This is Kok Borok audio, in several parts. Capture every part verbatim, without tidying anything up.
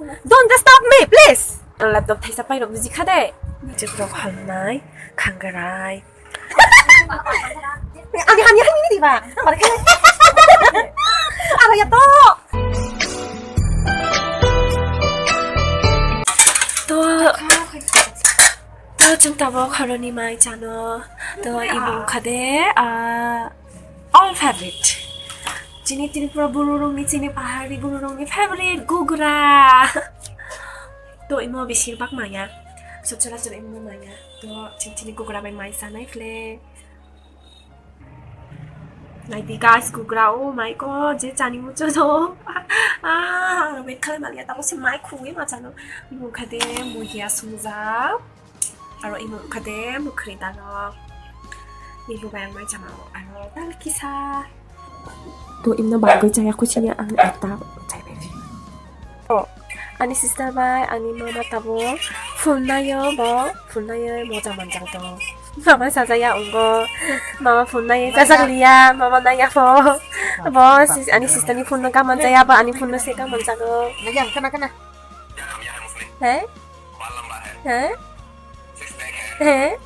Don't disturb me, please. Laptop thaisa pairok buji kha de. Chwkrok halnai, khangrai. Ani, ani, ani, ani, diba? Ang balik khe. Ano ya to. To, to chwng tabuk horoni mai chano. To imung kha de, ah, all favorite. Chini Tripura bororokni, chini pahari bororokni favorite gugra. To imo besir bak maya. Sochorachor imo maya. To chini, chini gugra bai mai chanai phle. Naidi guys, gugra, oh my God, je chani muchung no. Ah, wait khalai maliya, tamo se mai khugwi ma chano. Mukha de muya sumjak. Aro imo wngkha de mukhri dano. Ni bubai ang mai chama o. Aro tal kisa. To imno bagwi chaya khuchini ang ekta chaibai. To ani sister bai ani mama tabo phone nayo bo phone nayo moja manjak to. Mama sajaya ongo. Mama phone nayo sajak liya mama naya pho. Bo sis ani sister ni phone no kaman jaya bo ani phone no se kaman jago. Naya kana kana. He? He? He?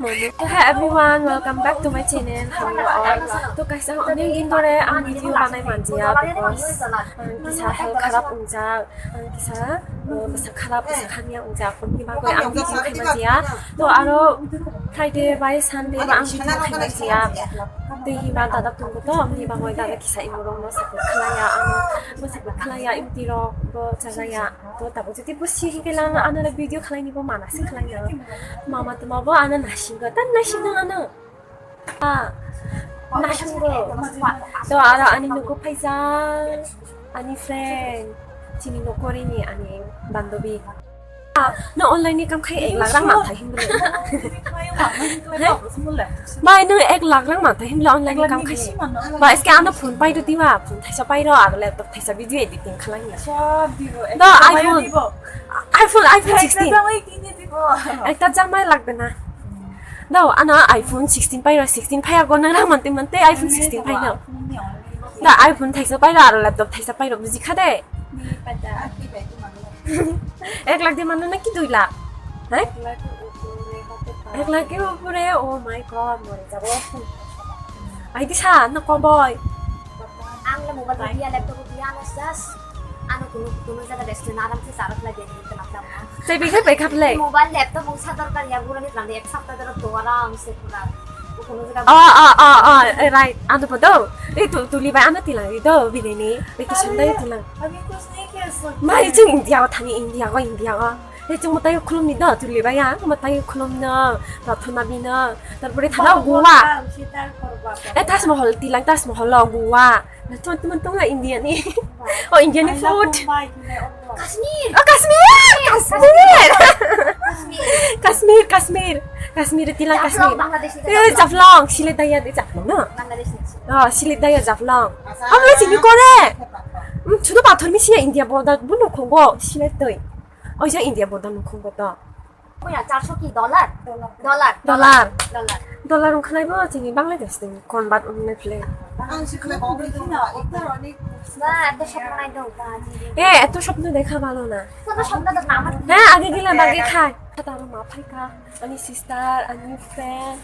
Hello everyone, welcome back to my channel. How are you all? To kaisa onek din dhore ang video banai manjaya because ang kisa health kharap wngjak, ang kisa, uh, bwsa kharap, bwsa hamya wngjak, aboni bagwi ang video khai manjaya. To aro Friday bai Sunday ba ang video khai manjaya. Tei hiba dada tongo to, aboni bagwi dada kisa imorokno support khlaiya, ano bo support khlaiya, imtirok bo chajaya. To tabuk jodi bo siri khe lang ano le video khlai ni bo mana se khlai na. Mama tuma bo ano nasingo, ta nasingo ano. Ah, nasingo. To aro ani nugo phaijak, ani friend, chini nokori ni ani bandobi. Ah, no online ni kam khai ek lakh rang manthai himle. Bai no ek lakh rang manthai himle online ni kam khai. Ba eske ano phone pai do diwa, phone thaisa pai ro, aro laptop thaisa video editing khlai ni. Sob dibo. No, ekta mayo iPhone. Dibo. iPhone, iPhone sixteen. Ekta jamai kini dibo. Ekta jamai lagbe na. No, ano iPhone sixteen pai ro, sixteen pai ago nang rang mante mante iPhone sixteen pai no. Da iPhone thaisa pai ro, aro laptop thaisa pai ro, buji kha de. Ek lakh de mano na ki dui lakh? Hai? Ek lakh ke upore, oh my God, mori jabo. Ai di sa, no ko boy. Ang le mobile biya, laptop biya, ano just ano kunu kunu jaga restaurant aram se charok lagi ni kenap lama. Sai bikhai pai khap le. Mobile laptop ungsa dorkar ya, gurani tlang ek sapta doro do aram se pura. Kunu jaga. Ah, ah, ah, ah, eh, right. Ano podo. Eh, tu, tuli bai ano tilang, eh, do, bini ni. Vacation dai tilang. Abhi kuch nahi kiya, so. Mai chung India o thani, India o, India o. He chung mwtai khulum ni do, tuli bai ya, mwtai khulum no, prathana bino, tarpore thana Goa. Eh, Taj Mahal, tilang Taj Mahal lo, Goa. Na chon teman tong la India ni. Oh, India ni food. Kashmir. Oh, Kashmir! Kashmir! Kashmir, Kashmir. Kashmir, tilang Kashmir. Bangladesh ni. Eh, Jaflong, Silet daya de Jaflong, no? Bangladesh ni. Oh, Silet daya Jaflong. Amo chini kore. Hmm, chudu pathor mi siya India border bu nukhungo, Silet toi. Oija India border nukhungo to. Kuya, charso ki dollar? Dollar. Dollar. Dollar. Dollar wngkha nai bo chini Bangladesh ni convert wngnai phle. Ang si khlai bo bai khna, ekta roni. Ba, eto sopno nai dong ba, jini. Eh, eto sopno dekha bhalo na. Eto sopno to nama. He, age gila bage khai. Khataro ma phaikha, ani sister, ani friend,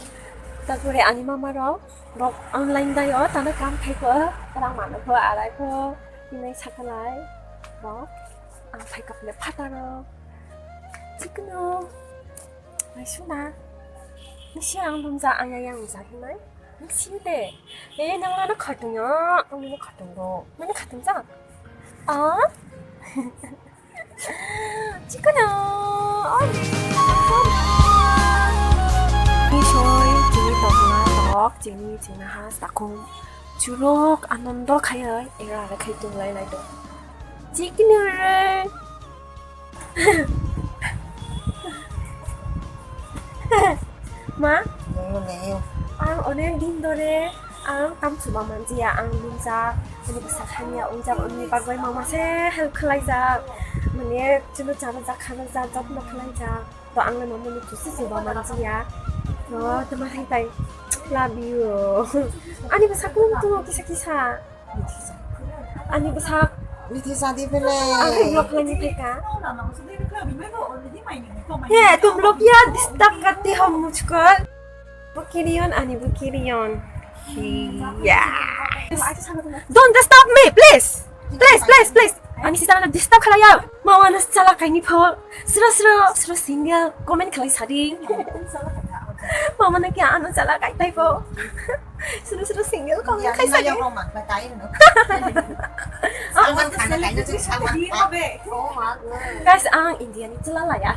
tarpore ani mama rok, rok online dayo, tano kam khaikho, rang mano kho, arai kho, hinai sakhalai, rok. Ang phaikha phile phataro. Chikno. Ai suna. Nisi ang lumja ang yang ja hinai. Nisi de. Eh, nang ano khatung ya. Ang ni khatung do. Mana khatung ja? Ah? Chikno. Oh. Ni soi, chini tokna tok, chini chini has takung. Churok, anondo khayai, era ara khai tung lai lai do. Chikno re. Ma? Ang onek din dhore ang kam chuba manjaya, ang lumjak, ani bwsa hamya wngjak, ani bagwi mama se help khlaijak, mane chwngno chana jak khana jak jotno khlaijak, to ang mama ni chusi chuba manjaya, to tama hai tai love you, ani bwsa kung tungo kisa kisa. Ani bwsa Mithi sadi pele. Ang hai vlog khlaini phaikha. He, tum log ya disturb karte ho mujhko. Bukirion, ani bukirion. Hiya. Don't disturb me, please. Please, please, please. Ani sister na disturb khalaya. Mama na chala kaini pho. Sro, sro, sro single comment khalai sadi. Mama na kya ano chala kai tai pho. Sro, sro single comment khai sadi. Guys, ang India ni chala laya.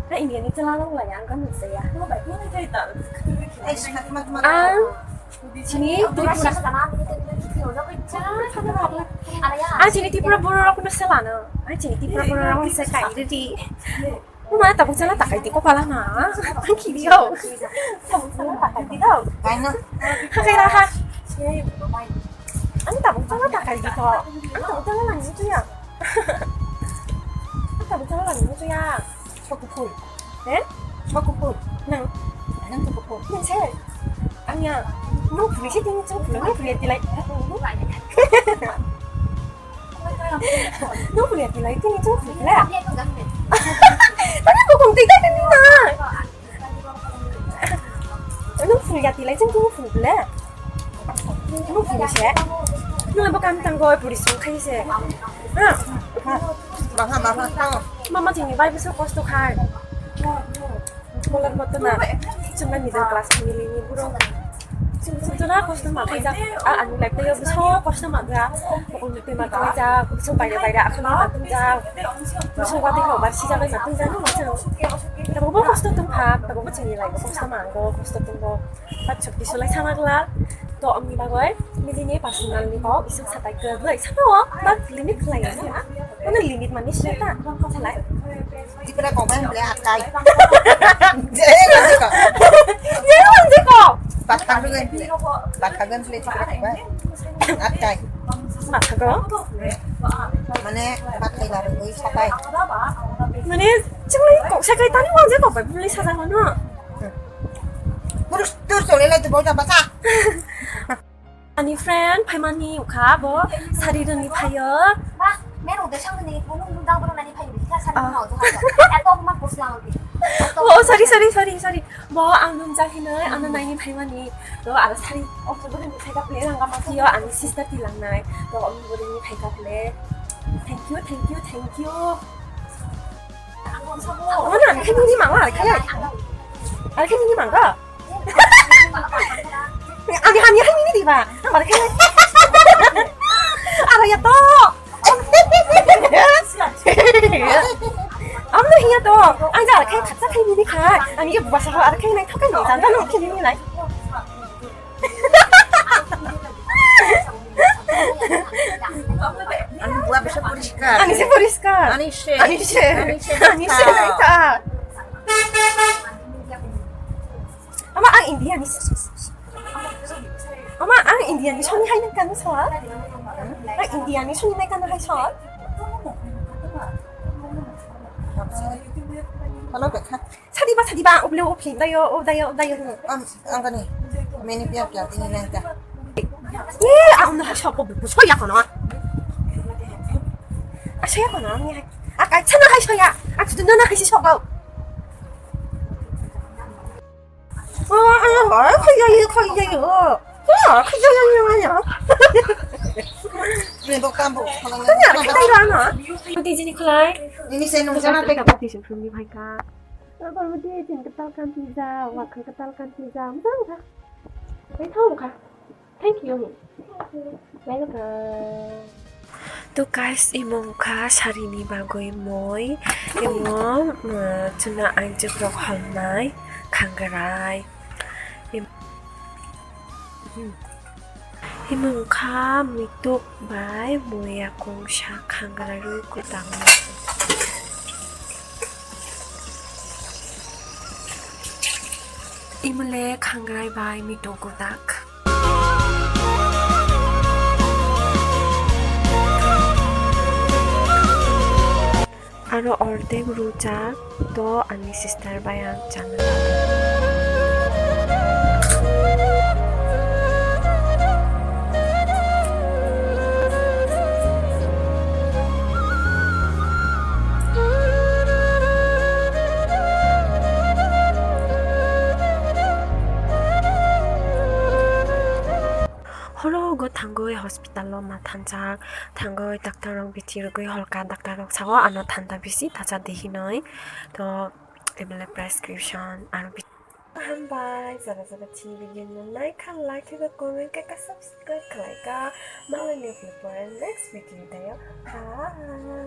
Na India ni chala laya, ang kan saya. Ang chini Tripura. Ang chini Tripura borok no selano. Ang chini Tripura borok no se kai ridi. Uma tabuk chala takai di ko pala na. Ang kiri yo. Tabuk chala takai di do. Kaino? Hakai raha. Ang tabuk chala takai di ko. Ang tabuk chala lang itu ya. Ang tabuk chala lang itu ya. Choco phul. Eh? Choco phul. Nang. Nang choco phul. Nang se. Anya. Nung phuli se tini choco phul. Nung phuli tilai. Nung phuli tilai tini choco phul. Tani ko kong tiga tini na. Nung phuli ya tilai jeng tini phuli bela. Nung phuli se. Nung lebo kam tang goi puri sung khai se. Ha. Baha baha. Mama chini bai bisu kosto khai. Molar moto na. Chuma middle class family ni buro. Chuma chuma kosto ma khai ja. A ani life yo bisu kosto ma ga. Pokol ni ma khai ja. Bisu bai bai da akhli ma tun ja. Bisu wa de ko ba si ja bai ma tun ja no ma cha. Tabo bo kosto tong kha. Tabo bo chini life kosto ma go kosto tong go. Bathok bisu lai sama gla. To amni bagoi nijini personal ni kok isuk satai kwrwi sama o bak limit khlai ya. Ano limit mani seta salai. Tipra kok bai bole akai. Je, je kok. Je, je kok. Bathok bai bole. Bathok bai bole tipra kok bai. Akai. Bathok. Mane bathok bai bole satai. Mane chunglai kok sakai tani wang je kok bai bole saja mano. Purus tur chole lai tu bota bata. Ani friend phaimani ukha bo sari rwni phaio. Ba, men ude sangni bunu dang bunu nani phaio. Kha sari Ah. Bunu ude ha. Eto ma kusla ude. Oh, sorry, sorry, sorry, sorry. Bo ang nung jak hinoi ano naini phaimani. To aro sari okto bunu phaika ple ranga ma phaio ani sister tilangnai. To ang bunu phaika ple. Thank you, thank you, thank you. Ano, ano, khe nini mangla, khe. Ano khe nini mangla. Ani hani hani nini diba. Ano khe. Ano ya to. Ano hiya to. Ang ja khe khaksa khe nini kha. Ani ye buwa sa ano khe nai thokai nai janda no khe nini lai. Ani buwa bisa poriskar. Ani se poriskar. Ani se. Ani se. Ani se. Ani se naikha. Ama ang India ni. Ama ang India ni soni hai nang kanu sa. Ang India ni soni nai kanu hai sa. Hello, Bekha. Sadiba, sadiba, oble, o phi, dayo, o dayo, o dayo. Am, ang kani. Mini piak piak ini nang ka. Ye, ang na shop ko bu so ya kono. A so ya kono, ni. A kai sana hai so ya. A tu na hai si shop ko. Oh, oh, oh, khoi ya, khoi ya. Oh, khoi ya, ya, ya. Ni bo kam bo. Kanya, kaya na. Mati jini khulai. Ini saya nung sana pe. Mati sini phai ka. Abo mode chwng kwtal kan twijak, wakhwng kwtal kan twijak, mojang kha. Naithok kha. Thank you. Welcome. To guys, imo wngkha sarini bagwi moi, imo, uh, chwngno aichukrok holnai khangrai. Im- Imo wngkha mituk bai moya kungsa khangrai rwi kwtangma. Imo le khangrai bai mituk kwtak. Aro ordek rwjak to ani sister bai ang chana lago. Ko thangwi hospital o ma thansa, thangwi doctor rok bithi rwgwi holka, doctor rok sao ano thanda bisi thacha di hinwi. To ebele prescription aro bi-, hambai, jara jara chi video no nai kha, like khe comment khe ka, subscribe khlai ka, malai ni pore next video tayo. Bye.